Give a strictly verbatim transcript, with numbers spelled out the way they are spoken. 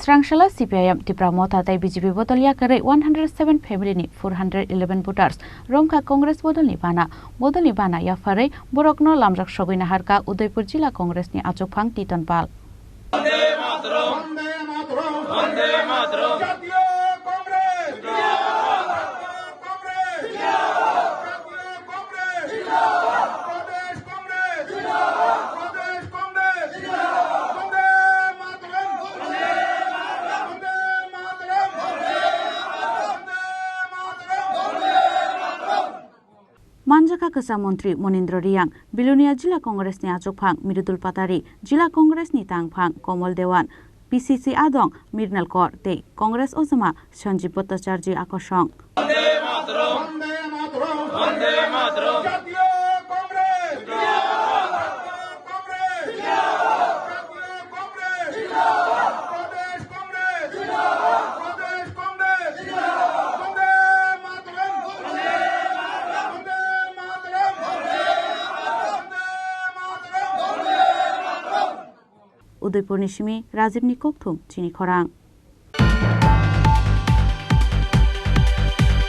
Swrangsa C P I M Tipra Motha tei B J P bodol yakarwi one hundred seven family ni four hundred eleven voters romkha Congress bodolni bana. Bodolni bana yapharwi borokno lamjak sogwi naharkha Udaipur Jila Congress ni achukphang Titon Pal. Vande Mataram! Vande Mataram! Jatiyo Congress! Congress! Jatiyo Congress! Pradesh Congress! Pradesh Congress! Vande Mataram! Vande Mataram! Vande Mataram! Manjakha kwcham montri Monindra Reang, Bilonia Jila Congress ni achukphang Mridul Patari, Jila Congress ni tangphang Komol Dewan, P C C adong Mirnal Kor tei Congress ojama Sanjeev Bhattacharjee akosong. Vande Mataram! Vande Mataram! Vande Mataram! Jatiyo Congress! Jatiyo Congress! Jatiyo Congress! Pradesh Congress! Pradesh Congress! Vande Mataram! Vande Mataram! Vande Mataram! Udaipur ni simi Rajib ni kokthum chini khorang.